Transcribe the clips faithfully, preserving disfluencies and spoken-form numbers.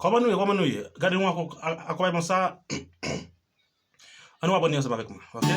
Kòman nou ye? Kòman nou ye? Gade yon akon-, a-, akonpayman sa. Ann nou aprann li ansanm avèk mwen, oke?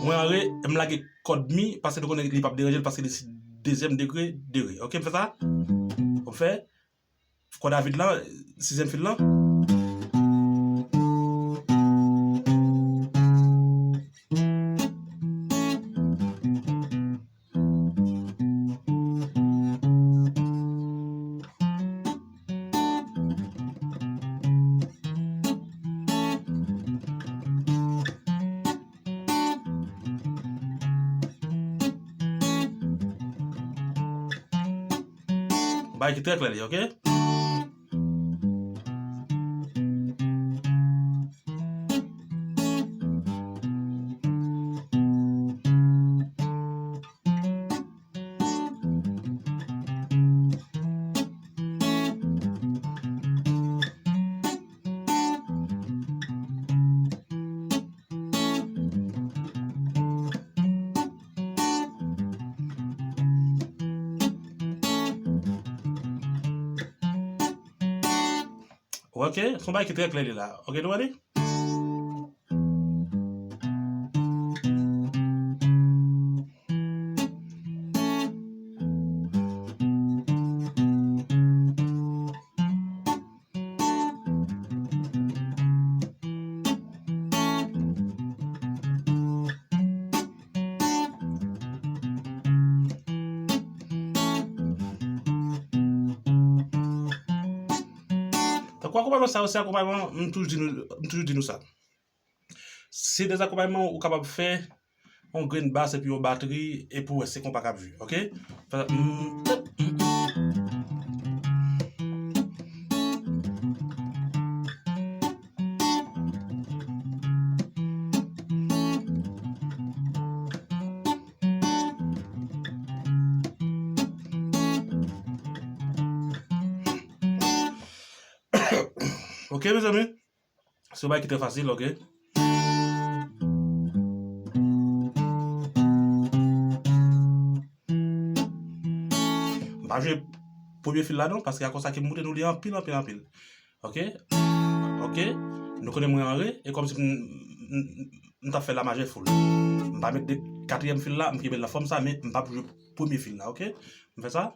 Mwen an re, m lage kòd mi, paske nou konnen li p ap deranje l, paske li si dezyèm degre, de re. Oke, m fè sa? M fè kòd a vid lan, sizyèm fil lan. Bagay ki trè klè li, oke? Ok, se yon bagay ki trè klè li la. Ok, nou wè li? Tankou akonpayman sa yo, se akonpayman, m toujou di nou, m toujou di nou sa. Se de akonpayman ou kapab fè yon grenn bas epi yon batri, epi w wè se konpa k ap jwe, ok? Fè sa, mm, mm, mm. Ok, mezanmi. Se yon bagay ki trè fasil, ok? M pa jwe premye fil la non, paske akò sa ke m montre nou li anpil, anpil, anpil. Ok? Ok? Nou konnen mwen an re, e kòmsi m, m, m, m t ap fè la majè full. M pa met de katriyèm fil la, m kenbe l nan fòm sa, men m p ap jwe premye fil la, ok? M fè sa.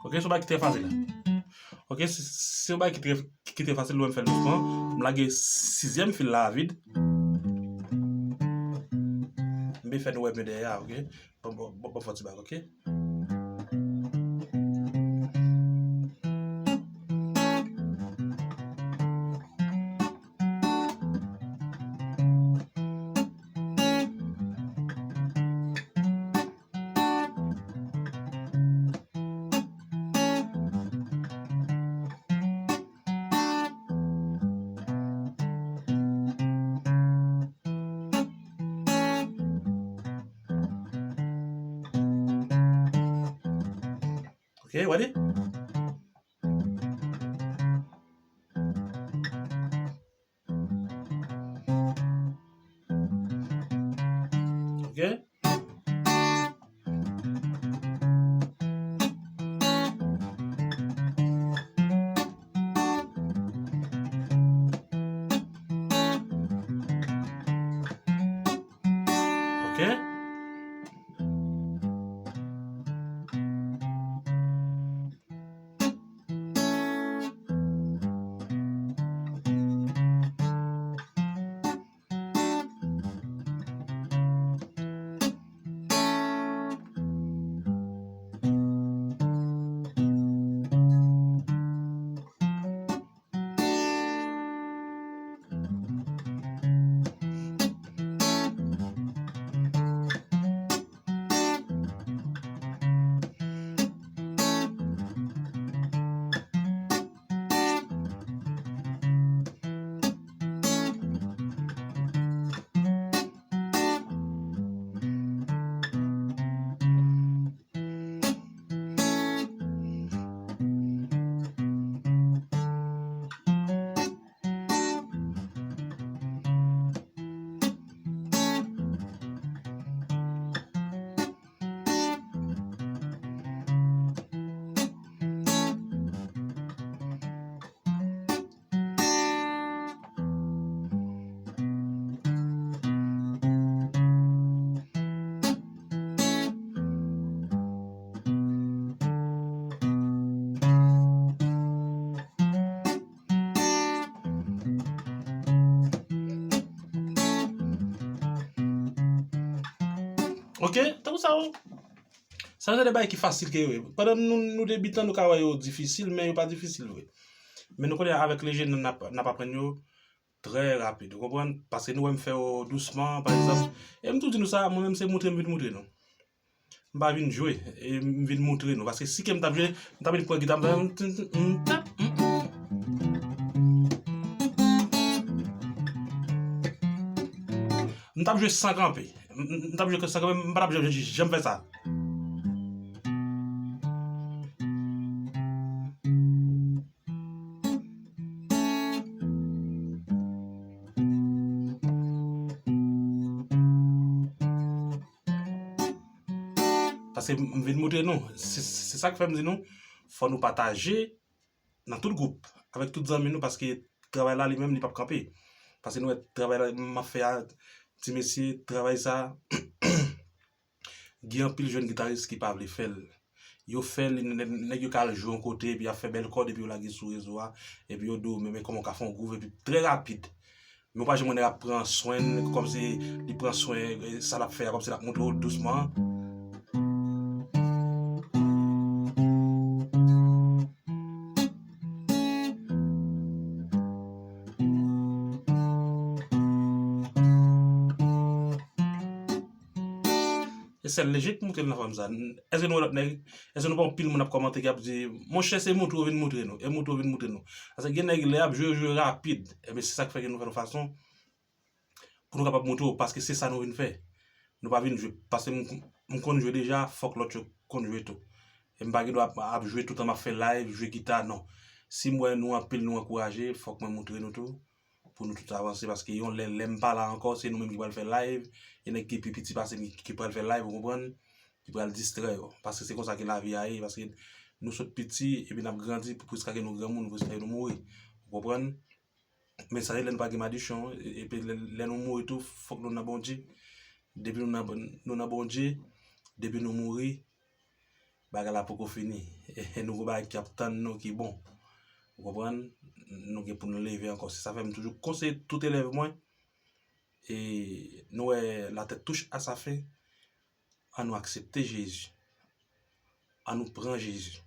Ok, se yon bagay ki trè fasil. Ok, se, se yon bagay ki trè, ki trè fasil, nou wè m fè l dousman. M lage sizyèm fil la a vid. M vin fè nou wè byen dèyè a, ok? Bon, bon, bon, bon, fè yon ti bak, ok? Ok, wè li? Ok. Ok. Ok? Tankou sa yo. Sa yo se de bagay ki fasil ke yo ye. Pandan nou, nou debitan, nou ka wè yo difisil, men yo pa difisil vre. Men nou konnen avèk le jeu, n ap, n ap aprann yo trè rapid, ou konprann? Paske nou wè m fè yo dousman, pa egzanp. E m toujou di nou sa, mwen menm se moutre m vin moutre nou. M pa vin jwe, e m vin moutre nou. Paske si ke m t ap jwe, m t ap vin pran gita, m t ap, m t ap, m t ap jwe san kanpe. M, m, m t ap jwe san kanpe, m pa t ap janm, janm fè sa. Paske m vin moutre nou. Se, se sa k fè m di nou, fò nou pataje nan tout gwoup, avèk tout zanmi nou, paske travay la li menm li p ap kanpe. Paske nou wè travay la m ap fè a, ti mesye, travay sa, gen anpil jèn gitaris ki pa vle fè l. Yo fè l, nèg, nèg yo ka al jwe yon kote, epi y ap fè bèl kòd, epi yo lage sou rezo a, epi yo di w, men, men kòman w ka fè yon gwouv, epi trè rapid. Men w pa janm wè nèg ap pran swen l, kòmsi li pran swen, e, sa l ap fè a, kòmsi l ap moutre w dousman. E sèl Leje k montre l nan fòm sa. Èske nou wè lòt nèg? Èske nou pa yon pil moun ap kòmante k ap di, monchè, se moutre w vin moutre nou, e moutre w vin moutre nou? Paske gen nèg lè y ap jwe, yo jwe rapid. Ebyen, se sa k fè ke nou fè yon fason pou nou kapab moutre w, paske se sa nou vin fè. Nou pa vin jwe, paske m, m konn jwe deja, fòk lòt yo konn jwe tou. E m pa gen dwa ap, ap jwe toutan m ap fè live, jwe gita, non. Si m wè nou anpil, nou ankouraje, fòk mwen moutre nou tou, pou nou tout avanse, paske yon lè, lè m pa la ankò, se nou menm ki pral fè live, e nèg ki pi piti pase m ki, ki pral fè live, ou konprann? Ki pral distrè yo. Paske se konsa ke lavi a ye, paske nou sot piti, epi n ap grandi, pou jiskaske nou granmoun, jiskaske nou mouri. Ou konprann? Men sa ye lè nou pa gen madichon, e, epi lè, lè nou mouri tou, fòk nou nan Bondye. Depi nou nan, nou nan Bondye, depi nou mouri, bagay la poko fini. E, e nou gon bagay ki ap tann nou ki bon. Ou konprann? Nou gen pou nou leve ankò. Se sa fè m toujou konseye tout elèv mwen, e nou wè la tête touche à sa fin, ann nou aksepte Jezi. Ann nou pran Jezi.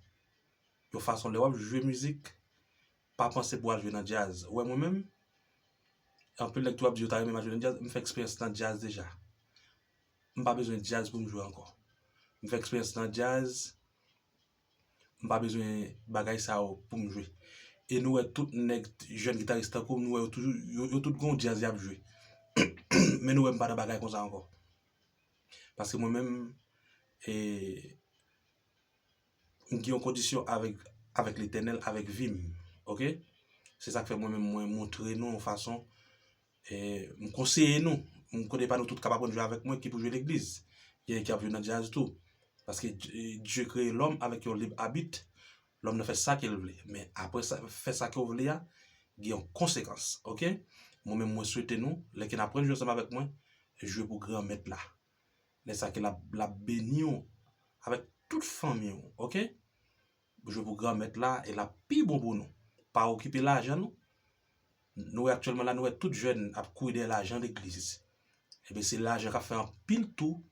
Yon fason lè w ap jwe mizik, pa panse pou w al jwe nan djaz. Ou wè mwen menm, anpil nèg tou ap di yo ta renmen m al jwe nan djaz, m fè eksperyans nan djaz deja. M pa bezwen djaz pou m jwe ankò. M fè eksperyans nan djaz, m pa bezwen bagay sa yo pou m jwe. E nou wè tout nèg, jèn gitaris tankou m, nou wè yo toujou, yo, yo tout gon djaz y ap jwe. Men nou wè m pa nan bagay konsa ankò. Paske mwen menm, e, m gen yon kondisyon avèk, avèk Letènèl, avèk vi m. Ok? Se sa k fè mwen menm, mwen montre nou yon fason, e, m konseye nou, m konnen pa nou tout k ap aprann jwe avèk mwen ki pou jwe legliz. Gen ki ap jwe nan djaz tou. Paske Dye, Dye kreye lòm avèk yon lib abit. Lòm nan fè sa ke l vle. Men apre sa, fè sa ke w vle a, gen yon konsekans. Ok? Mwen menm, mwen swete nou, lè ke n ap aprann jwe ansanm avèk mwen, jwe pou Granmèt la. Lè sa ke l ap, l ap beni w avèk tout fanmi w, ok? Jwe pou Granmèt la, e l ap pi bon pou nou. Pa okipe lajan nou. Nou wè aktyèlman la, nou wè tout jèn ap kouri dèyè lajan legliz. Ebyen, se lajan k ap fè anpil tou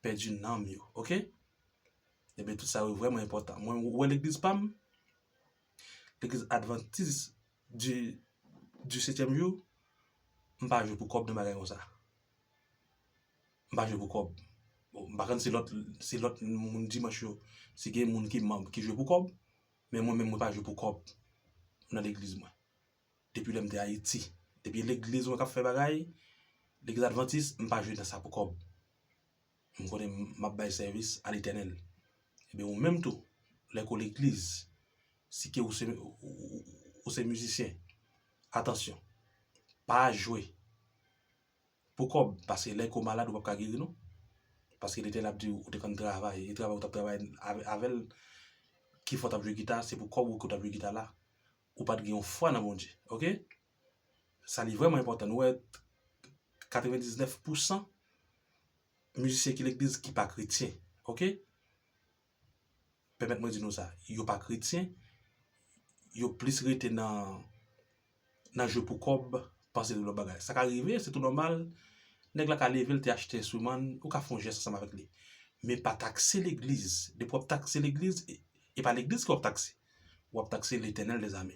pèdi nanm yo, ok? Ebyen, tout sa yo vrèman enpòtan. Mwen, ou wè legliz pa m, legliz Adventiste du, du septième jour, m pa jwe pou kòb nan bagay konsa. M pa jwe pou kòb. Bon, m pa konn si lòt, si lòt moun dimanch yo, si gen moun ki manm ki jwe pou kòb, men mwen menm mwen pa jwe pou kòb nan legliz mwen. Depi lè m te Ayiti. Depi legliz mwen k ap fè bagay, legliz Adventiste, m pa jwe nan sa pou kòb. M konnen m ap bay sèvis a Letènèl. Ebyen, ou menm tou, lè ke w legliz, si ke ou se, ou, ou, ou se mizisyen, atansyon, pa jwe pou kòb, paske lè ke w malad, ou p ap ka geri non. Paske Letènèl ap di w, ou te konn travay, e travay ou t ap travay avè, avè l, ki fè w t ap jwe gita, se pou kòb ou ke w t ap jwe gita la. Ou pa t gen yon fwa nan Bondye, ok? Sa li vrèman enpòtan. Nou wè, katrevendiznèf pousan mizisyen ki legliz ki pa kretyen, ok? Pèmèt mwen di nou sa, yo pa kretyen, yo plis rete nan, nan jwe pou kòb, pase de lòt bagay. Sa ka rive, se tou nòmal, Nèg la ka leve l te achte enstriman, ou ka fè yon jès ansanm avèk li. Men pa takse legliz. Depi w ap takse legliz, e, e pa legliz ke w ap takse. W ap takse Letènèl dèzame.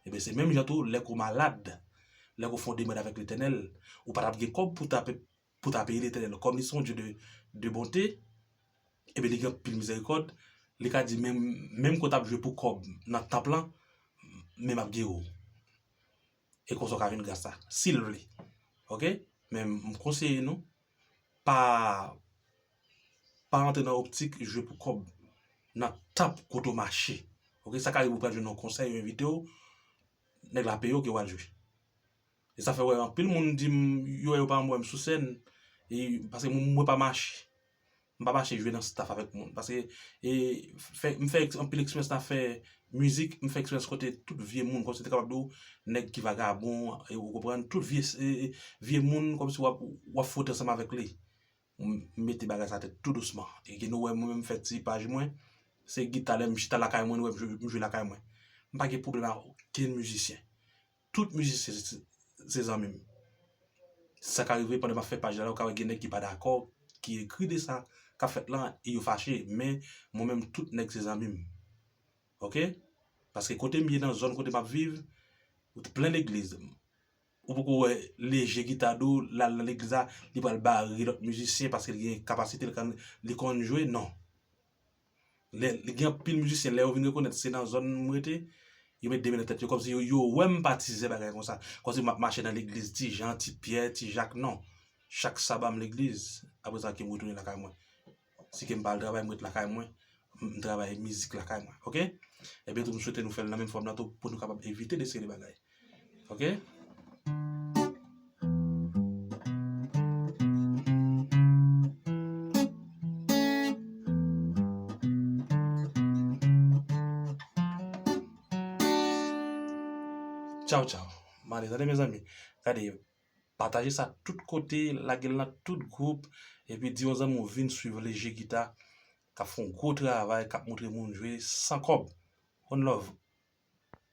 Ebyen, se menm jan tou, lè ke w malad, lè ke w fè yon demann avèk Letènèl, ou pa t ap gen kòb pou ta pe-, pou ta peye Letènèl. Kòm li se yon Dye de, de bonte, ebyen, li gen anpil mizèrikòd, li ka di, menm, menm ke w t ap jwe pou kòb nan tanp lan, men m ap geri w. E konsa w ka jwenn gras la, si l vle. Oke? Men m konseye nou, pa, pa rantre nan optik jwe pou kòb nan tanp kote w mache. Oke? Sa ka rive ou pral jwenn yon konsèy, yo envite w, nèg la peye w ke w al jwe. E sa fè wè anpil moun di m, yo wè yo pa wè m sou sèn, e, paske mwen, mwen pa mache. M pa mache jwe nan staff avèk moun. Paske, e, fè, m fè eks-, anpil eksperyans nan afè mizik, m fè eksperyans kote tout vye moun, kòmsi te kapab di w, nèg ki vagabon, e, ou konprann, tout vye, e, e, vye moun, kòmsi w ap, w ap fwote ansanm avèk li. M mete bagay sa tèt tou dousman. E ke nou wè mwen menm m fè ti paj mwen, se gita lè m chita lakay mwen, nou wè m jwe, m jwe lakay mwen. M pa gen pwoblèm ak okenn mizisyen. Tout mizisyen se, se zanmi m. Sa ka rive pandan m ap fè paj la, ou ka wè gen nèg ki pa dakò, ki ekri de sa k ap fèt lan, e yo fache, men mwen menm tout nèg se zanmi m. Oke? Paske kote m ye nan zòn kote m ap viv, ou te plen legliz. Ou poko wè Leje Gita di w, l al nan legliz la, li pral bare lòt mizisyen paske li gen kapasite, li konn, li konn jwe, non. Lè, li gen anpil mizisyen, lè yo vin rekonèt se nan zòn m rete, yo met de men nan tèt yo, kòmsi yo, yo wè m pa tizè bagay konsa. Kòmsi m ap mache nan legliz Ti Jan, Ti Pyè, Ti Jak, non. Chak saba m legliz, apre sa ke m retounen lakay mwen. Si ke m pa al travay, m ret lakay mwen, m, m travay mizik lakay mwen, oke? Ebyen tou, m swete nou fè l nan menm fòm nan tou pou nou kapab evite de seri de bagay. Oke? Tchaw, tchaw. M ale, tande, mezanmi. Gade, pataje sa tout kote, lage l nan tout gwoup, epi di yon zanmi w vin swiv Leje Gita, k ap fè yon gwo travay, k ap montre moun jwe san kòb. One love.